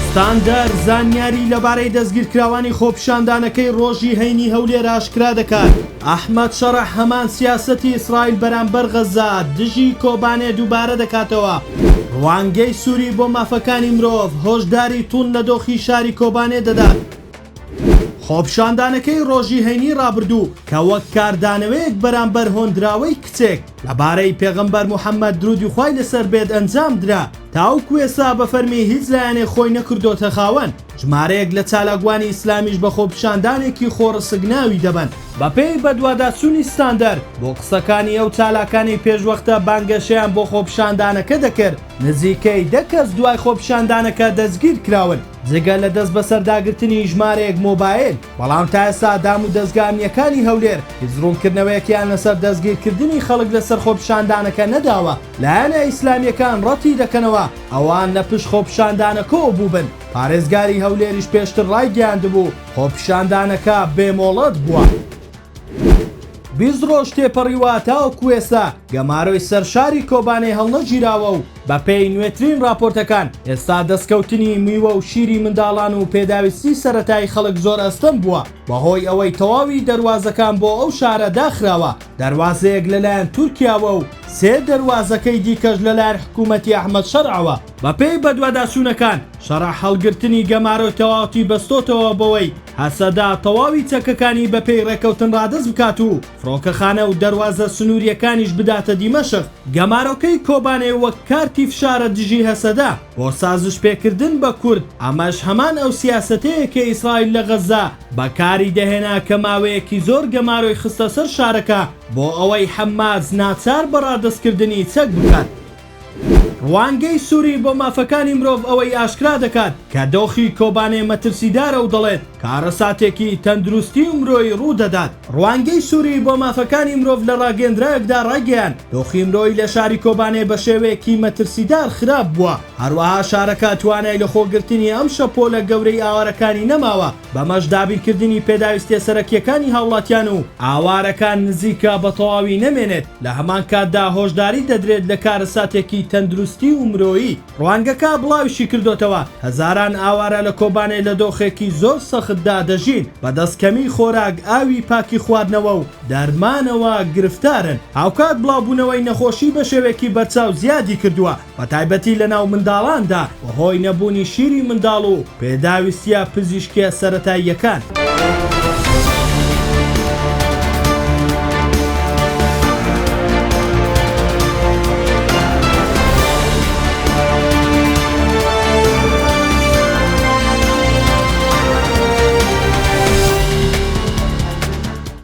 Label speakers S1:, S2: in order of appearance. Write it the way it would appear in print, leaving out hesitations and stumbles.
S1: ستاندەر زانیاری لەبارەی دەستگیرکراوانی خۆپیشاندانەکەی ڕۆژی هەینی هەولێر ئاشکرا دەکات. ئەحمەد شەڕع هەمان سیاسەتی ئیسرائیل بەرامبەر غەززە دژی کۆبانێ دووبارە دەکاتەوە. ڕوانگەی سوری بۆ مافەکانی مرۆڤ هۆشداری توند لە دۆخی شاری کۆبانێ دەدات. خۆپیشاندانەکەی ڕۆژی هەینی ڕابردوو کە وەک کاردانەوەیەک بەرامبەر هۆندراوەی کچێک لەبارەی پێغەمبەر محەممەد درودی خوای لەسەر بێت ئەنجام درا، تاوەکو ئێستا بە فەرمی هیچ لایەنێک خۆی نەکردۆتە خاوەن، ژمارەیەک لە چالاکوانی ئیسلامیش بە خۆپیشاندانێکی خۆڕسک ناوی دەبەن. بەپێی بەدواداچوونی ستاندەر بۆ قسەکانی ئەو چالاکانەی پێشوەختە بانگەشەیان بۆ خۆپیشاندانەکە دەکرد، نزیکەی دە کەس دوای خۆپیشاندانەکە دەستگیرکراون، جگە لە دەستبەسەرداگرتنی ژمارەیەک مۆبایل، بەڵام تا ئێستا دامودەزگا ئەمنییەکانی هەولێر هیچ ڕوونکردنەوەیەکیان لەسەر دەستگیرکردنی خەڵک لەسەر خۆپیشاندانەکە نەداوە، لایەنە ئیسلامییەکان ڕەتی دەکەنەوە ئەوان لە پشت خۆپیشاندانەکەوە بووبن، پارێزگاری هەولێریش پێشتر ڕایگەیاندبوو خۆپیشاندانەکە بێ مۆڵەت بووە. 20 ڕۆژ تێپەڕیوە تاوەکو ئێستا گەمارۆی سەر شاری کۆبانێ هەڵنەگیراوە و بەپێی نوێترین ڕاپۆرتەکان ئێستا دەستکەوتنی میوە و شیری منداڵان و پێداویستی سەرەتایی خەڵک زۆر ئەستەم بووە بەهۆی ئەوەی تەواوی دەروازەکان بۆ ئەو شارە داخراوە دەروازەیەک لەلایەن تورکیاوە و سێ دەروازەکەی دیکەش لەلایەن حکوومەتی ئەحمەد شەرعەوە. بەپێی بەدواداچوونەکان، شەرع هەڵگرتنی گەمارۆی تەواوەتی بەستۆتەوە بەوەی هەسەدە تەواوی چەکەکانی بەپێی ڕێککەوتن ڕادەست بکات و فڕۆکەخانە و دەروازە سنوورییەکانیش بداتە دیمەشق. گەمارۆکەی کۆبانێ وەک کارتی فشارە دژی هەسەدە بۆ سازشپێکردن بە کورد، ئەمەش هەمان ئەو سیاسەتەیە کە ئیسرائیل لە غەززە بەکاری دەهێنا کە ماوەیەکی زۆر گەمارۆی خستە سەر شارەکە بۆ ئەوەی حەماس ناچار بە ڕادەستکردنی چەک بکات. ڕوانگەی سوری بۆ مافەکانی مرۆڤ ئەوەی ئاشکرا دەکات کە دۆخی کۆبانێ مەترسیدارە و دەڵێت کارەساتێکی تەندروستی و مرۆیی ڕوودەدات. ڕوانگەی سوری بۆ مافەکانی مرۆڤ لە ڕاگەیەندراوێکدا ڕایگەیاند، دۆخی مرۆیی لە شاری کۆبانێ بە شێوەیەکی مەترسیدار خراپ بووە، هەروەها شارەکە توانای لەخۆگرتنی ئەم شەپۆلە گەورەی ئاوارەکانی نەماوە، بەمەش دابینکردنی پێداویستیە سەرەکیەکانی هاوڵاتیان و ئاوارەکان نزیکە بە تەواوی نەمێنێت، لە هەمان کاتدا هۆشداری دەدرێت لە کارەساتێکی تەندروستی و مرۆیی. ڕوانگەکە بڵاویشیکردۆتەوە، هەزاران ئاوارە لە کۆبانێ لە دۆخێکی زۆر سەختدا دەژین، بەدەست کەمی خۆراک، ئاوی پاکی خواردنەوە و دەرمانەوە گرفتارن، هاوکات بڵاوبوونەوەی نەخۆشی بەشێوەیەکی بەرچاو زیادی کردووە، بەتایبەتی لەناو منداڵاندا بەهۆی نەبوونی شیری منداڵ و پێداویستییە پزیشکییە سەرەتاییەکان.